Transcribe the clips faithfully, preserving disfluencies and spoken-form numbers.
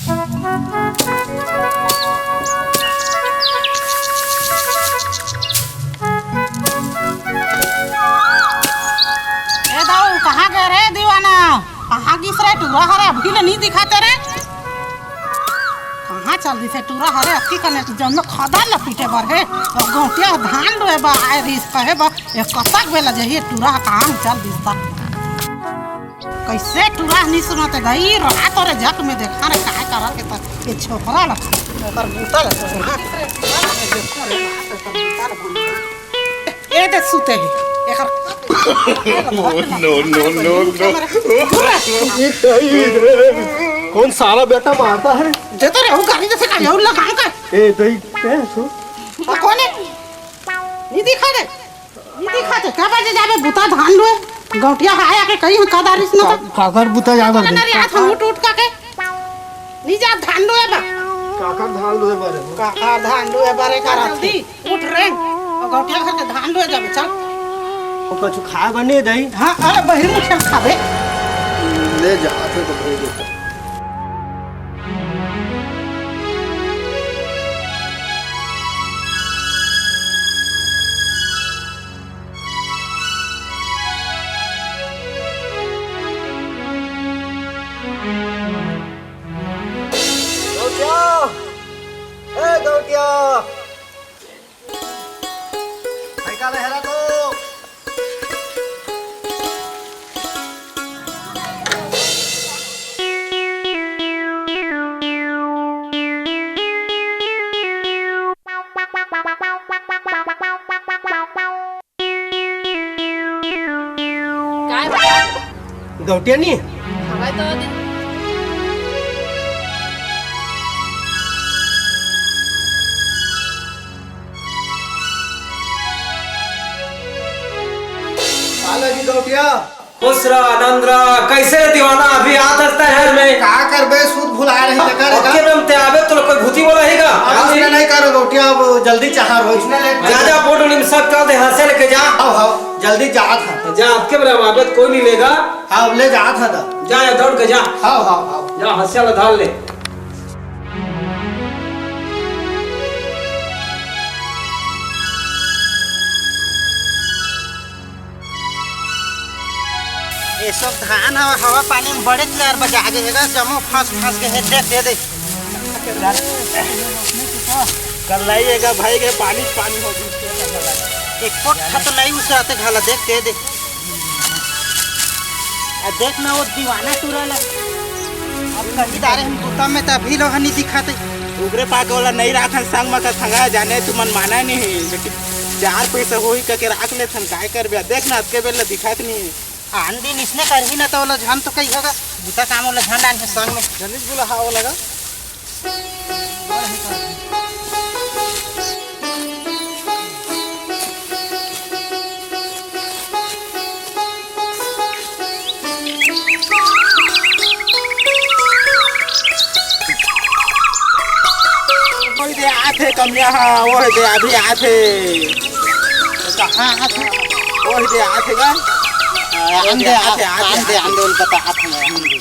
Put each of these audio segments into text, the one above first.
ए दाऊ, कहाँ गए रे दीवाना? कहाँ गिस रे टूरा हरे? अभी ले नहीं दिखाते रे। कहाँ चल दिसे टूरा हरे? अक्की कने जन्म खदान ल पीटे बर हे। और गौटिया धान लुए बर आए रहिस कहे बर, ए कतक बेला जही टूरा कहाँ चल दिस ता। कैसे टूरा नहीं सुनते गई रात और जग में देखा रे काय करत हे त ये छोकरा ल, एकर बूता ल छोकरा। ए दे सुते हे। एकर नो, नो, नो, नो। कौन साला बेटा मारता है? जे तो रहू गाली जैसे का यहू लगाऊं का? ए दई, ए सो। आ, कौन है? नहीं दिखा दे। नहीं दिखा दे। क्या बजे जाबे बुता धान लुए? गौटिया आया के कहीं का दारिस न का-, तो। काकर बुता जाबे? ना रे, हाथ हम उठ उठ का के। नहीं जा धान लुए बा। काकर धान लुए बारे? काकर धान लुए बारे का रात जल्दी। उठ रे, अउ गौटिया घर के धान लुए जाबे, चल। ओ, कछु खाए बर नहीं दई? हाँ, अरे बहिर मुठिया खाबे। ले जा, आथे तो भेज देता। गौटिया, ए गौटिया। भाई का लहरा तो। काय बा? गौटिया नी? हवय तो दे। आला जी गौटिया। खुश रह, आनंद रह। कैसे रे दीवाना, अभी आत हस तैं शहर में? का करबे, सुध भुलाए रही, तेकर अब का? के नाम ते आबे, तो कोई भूती बोला ही का? अब इसने नहीं करो, रोटियां अब जल्दी चाहा रो, इसने ले। जा, जा, बोट उड़ी में सब चल दे, हंसे लेके जा। हाव, हाव, जल्दी जात है। जा, अब के बेरा आबे, कोई नहीं लेगा। हाव, ले जात है दा। जा, जा, दौड़ के जा। हाव, हाव, हाव। जा, हंसे वाला धार ले। ए सब धान हवा, हवा पानी में बड़े तैयार बजा गे हे गा, जम्मो फंस, फंस गे हे, देख, दे दे। कल्लाई हे गा भाई के पानी, पानी हो गे। एक फुट खत नहीं उस रहते घाला, देख, दे दे। आ देख ना वो दीवाना टूरा ला, अब कहीं डारे हम कुत्ता में तभी लोहा नहीं दिखाते। उगरे पाके वाला नहीं राखन संग में का थंगा जाने तुमन माना नहीं, लेकिन चार पैसा होही कके राख लेथन, काय करबे? देख ना, अतके बेर ले दिखात नहीं हे। आन दिन इसने करही ना, तो ओला झन तो कही होगा, बुता काम ओला झन डाल के संग में। जल्दी बुला, हाँ, ओला गा। ओही दे आथे कमिया हा, ओही दे अभी आथे। कहाँ आथे? ओही दे आथे गा। आ, आन दे, आथे, आथे, आन दे, आथे। आन दे, ओला बता, आथे, आन दे।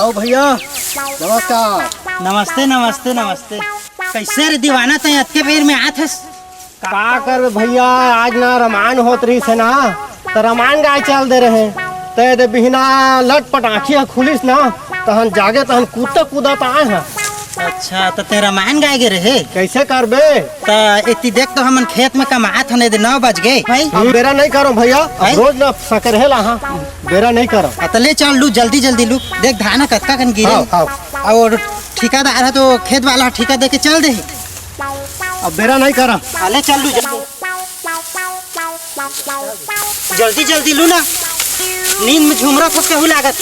आओ भैया, नमस्कार। नमस्ते, नमस्ते, नमस्ते। कैसे रे दीवाना, तैं अतके बेर में आत हस? का करबे भैया, आज ना रमायन होत रहिस हे ना, त रमायन गाय चल दे रहे। तैं दे बिहना लटपट आँखी ह खुलिस ना, तहन जागे, तहन कूदत कूदत आए ह। अच्छा, त तैं रमायन गाय गे रहे? कैसे करबे? त एती देख तो हमन खेत में कमात हन, दे नौ बज गे भाई। अब बेरा नहीं करो भैया, अब हैं? रोज ना सकरहे ला, हाँ, बेरा नहीं करो। हाँ, त ले चल लू, जल्दी जल्दी लू, देख धान ह कतका कन गिरे। हाँ, हाँ। और ठिकादार ह तो खेत वाला ह ठिका दे के चल दे। अब बेरा नहीं करा। हाँ, ले चल लू जल्दी। जल्दी जल्दी लू ना, नींद में झुमरा फुस कहू लागत।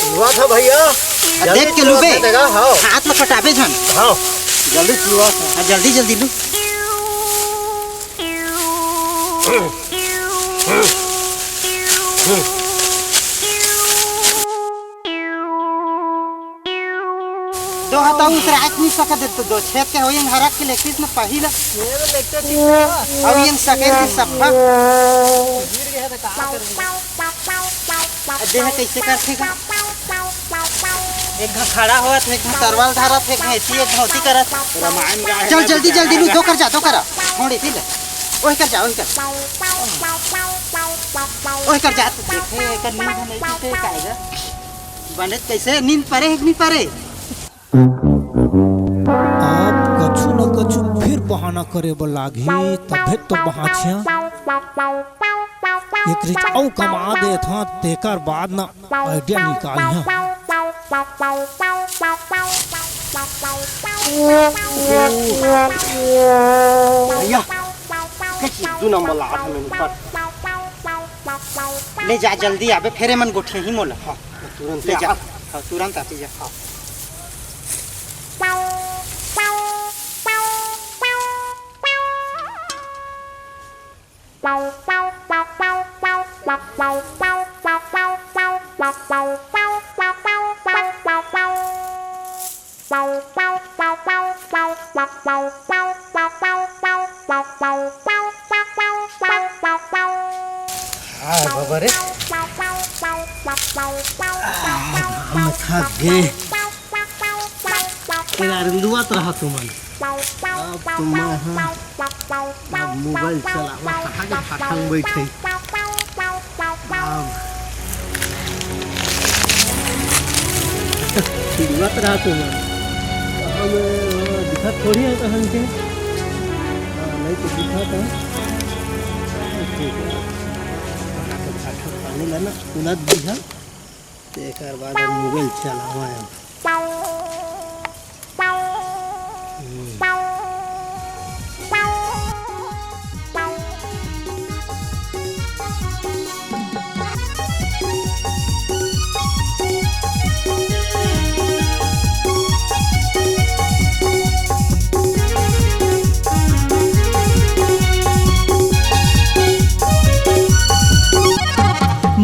हुआ था भैया, अब जल्दी देख के लूबे। चुआ दे देगा, हाँ। हाथ में कटाबे झन। हाँ, जल्दी चुआ था। हाँ, जल्दी जल्दी लू। तो हता उस राख नहीं सकत हे, तो दो छेद के होई, हरक के लेकिस न पहिला। ये तो लेके ठीक है। अब ये सकेल के सफा। गिर गया तो कहाँ कर अब देख कैसे करथे का? एक घा खड़ा होत, एक घा तरवाल धरत, एक घा ऐसी, एक घा ओती करत। रामायण गाय चल जल्दी, जल्दी, लू, दो कर जा, दो करा। छोड़े, ठीक है। ओही कर जा, ओही कर। ओही कर जा, तो देखे, एकर नींद नहीं टूटे, काहेगा? बने कैसे नींद परे, एक नहीं परे? आप कछु न कछु फिर बहाना करे बर लागही, तभे तो बाँचिया। एक रिच अउ कमा देत हन, तेकर बाद न आइडिया निकालिया। भैया, कछु दू नंबर ला आठ मिनट पर। ले जा, जल्दी आबे, फेर एमन गोठिया ही मोला। हाँ, तुरंत ले जा। हाँ, तुरंत आती जा। हाँ। हाय बाबा रे, हम थक गे। तेरा रुंदुआ तो रहा तुमन। अब तो मैं, हाँ, अब मोबाइल चलावा, कहाँ के फाटक में बैठे। अब चिड़ुआ तो रहा तुमन। हम, हाँ, दिखत थोड़ी है तहन के। हाँ, नहीं तो दिखा था। ठीक है। फाटक, फाटक पानी ला ना, सुनत दिखा। तेकर बाद हम मोबाइल चलावा है।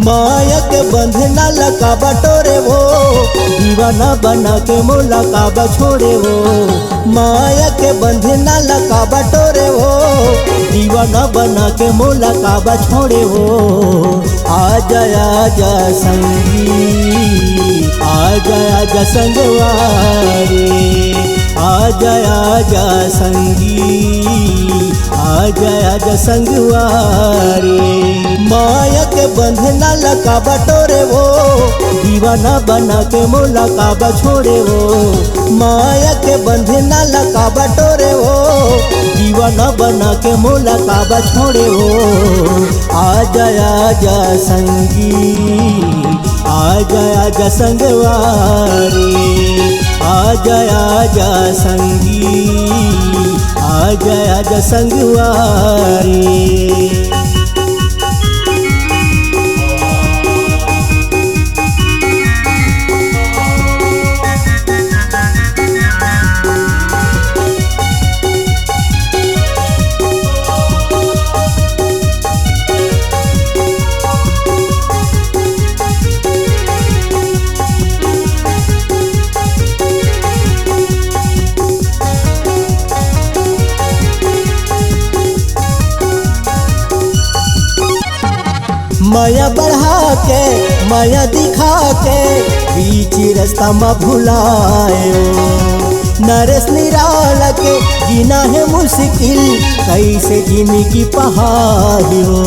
माया के बंधना ला काबर टोरे वो, दीवाना बना के मोला काबर छोड़े वो। माया के बंधना ला काबर टोरे वो, दीवाना बना के मोला काबर छोड़े वो। आजा आजा संगी, आजा आजा संगवारी, आजा आजा संगी, आजा आजा संगवारी। माया के बंधना ला काबर टोरे वो, दीवाना बना के मोला काबर छोड़े वो। माया के बंधना ला काबर टोरे वो, दीवाना बना के मोला काबर छोड़े वो। आजा आजा संगी, आजा आजा संगवारी, आजा आजा संगी, आजा आजा संगवारी। मया बढ़ा के, मया दिखा के, बीच रस्ता म भुलायो। नरेश निराला के जीना हे मुश्किल, कैसे जिंदगी पहायो।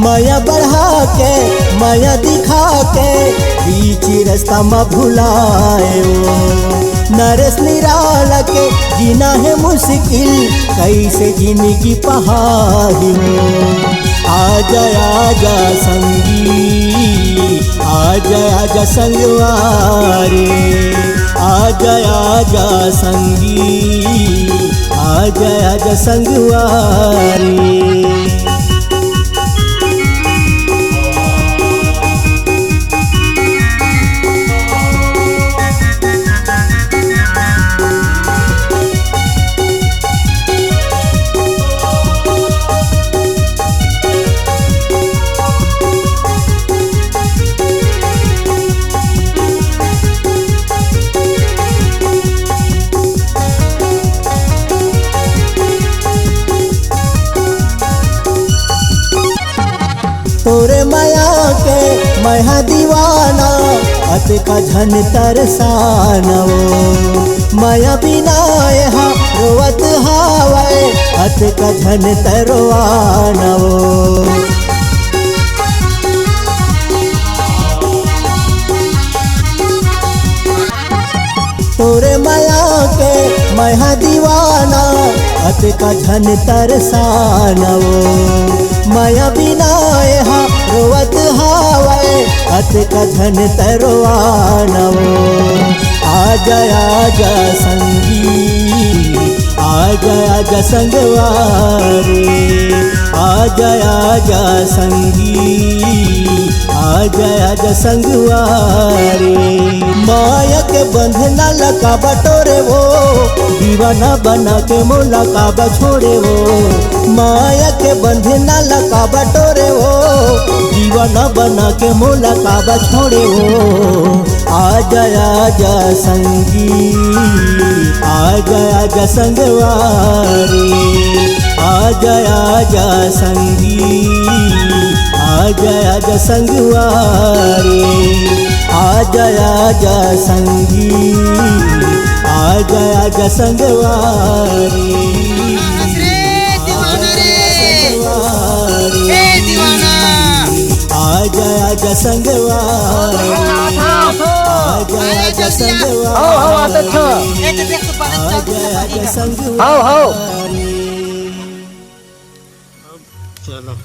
मया बढ़ा के, मया दिखा के, बीच रस्ता म भुलायो। नरेश निराला के जीना हे मुश्किल, कैसे जिंदगी पहायो। आजा आजा संगी, आजा आजा संगवारी, आजा आजा संगी, आजा आजा संगवारी। मैं हा दीवाना, अतका झन तरसान वो। मया बिना एहा रोवत हावय, अतका झन तरवान वो। तोरे मया के मैं हा दीवाना, अतका झन तरसान वो। मया बिना एहा रोवत हावय, अतका झन तरवान वो। आजा, आजा संगी, आजा, आजा संगवारी, आजा, आजा संगी, आजा, आजा संगवारी। माया के बंधना ला काबर टोरे वो, दीवाना बना के मोला काबर छोड़े वो। माया के बंधना ला काबर टोरे वो, दीवाना बना के मोला काबर छोड़े वो। आजा, आजा संगी, आजा, आजा संगवारी, आजा, आजा संगी, आजा, आजा संगवारी, आजा, आजा संगी, आजा, आजा संगवारी। रे दीवाना रे, ए दीवाना। आजा, आजा संगवारी, आजा, आजा संगवारी। आओ, आओ, आते छ। ए तो देख तो पागल चल रहा है। आओ, आओ। चलो।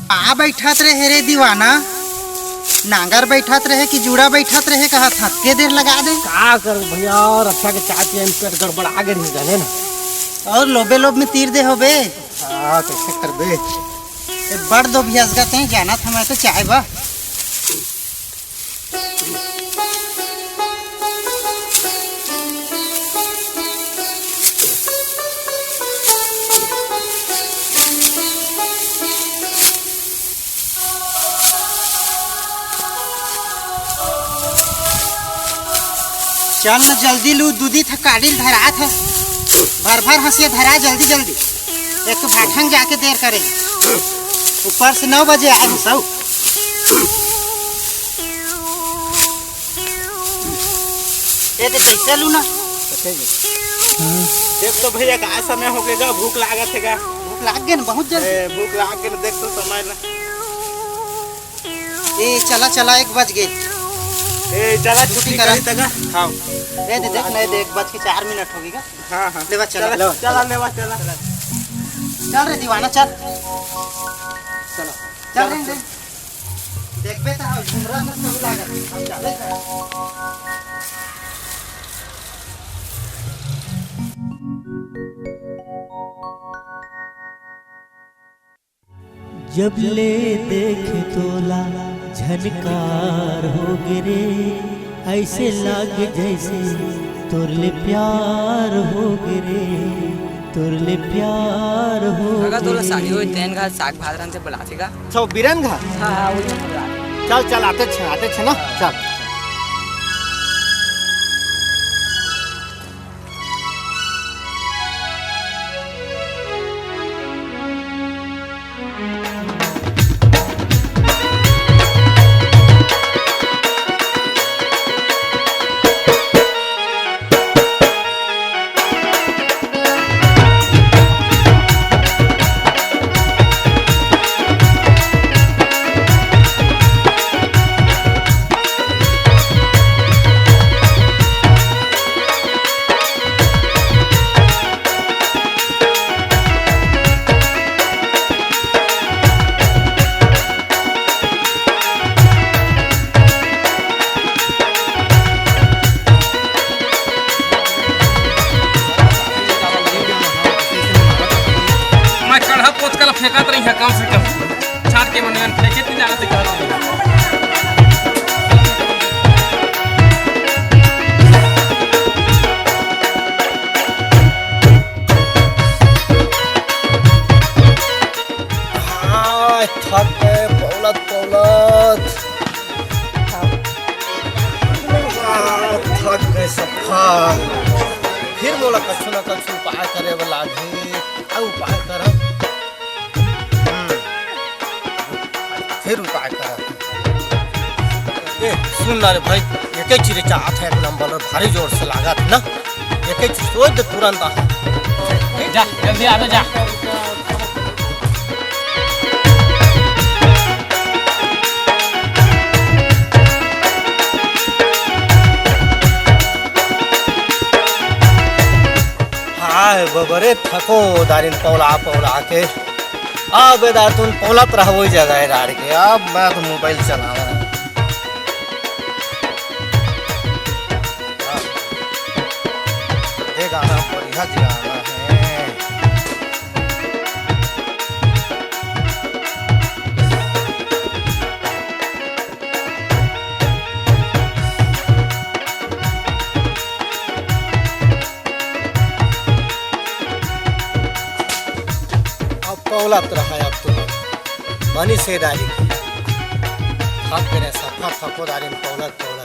आ बैठत रहे रे दीवाना, नांगर बैठत रहे कि जूड़ा बैठत रहे, कहा थतके देर लगा दे। का कर भैया, रक्षा के चाय पिए में पेट गड़बड़ा गे रही, जाने ना। और लोबे लोब में तीर दे होबे। हाँ, कैसे कर दे? ए, बड़ दो भैया, असगा तैं जाना था मैं तो चाय बा। चल न जल्दी लू, दूधी थकाड़ी धरात ह। भर भर हंसिया धरा, जल्दी जल्दी। एक तो भाठंग जाके देर करे। ऊपर से नौ बजे आए हूँ सब। ए दे, जैसे लू ना। देख तो भैया, का समय हो गया, भूख लागत हे का? भूख लाग गे ना बहुत जल्दी। ए, भूख लाग गे ना, देख तो समय ना। ए, चला, चला, एक बज गे। ए, चला, छुट्टी छुट्टी करा। करी तका। हाँ। ए दे, देख ना, ए दे, एक बज के चार मिनट होगे का। हाँ, हाँ। लेवा, चला। चला, लेवा, चला, चला। लेवा, चला। चल रे दीवाना, चल। चला। चल रे, चल। देखबे त हम घुमरा मत कहू लागत। हम जाबे कर। जब ले देखे तोला झनकार होगे रे, अइसे लागे जइसे तोर ले प्यार होगे रे, तोर ले प्यार होगे रे। अगर तोला शादी होई, तेन घर साग भात रंग से बुलाथे का? अच्छा, वो बीरन घर? हाँ, हाँ, वही हम बुलाथे। चल, चल, आते छे, आते छे ना, चल। मैं कढ़ा पोछ कर फेंकत रही है कम से कम। छाड़ के मन फेंके नहीं जाना से कहत रही। गए सफा। फिर मोला कछु न कछु उपाय करे बर लागही। का उपाय करब? हम्म। फिर उपाय करब। ए, सुन ना रे भाई, एके चिरे चाहत हे एक नंबर, भारी जोर से लागत हे ना। एके चिरे सोच दे तुरंत आ। जा, जल्दी आ जा। हाय बबरे, थको दारिन पौला पौला के। अब दातुन पौलत रहबो जगह डार के। अब मैं तो मोबाइल चलावा। ये गाना बढ़िया गाना है। अब पौलत रहा, अब तो बनी से डारी। थक गए, सफा थको दारी में पौलत पौलत।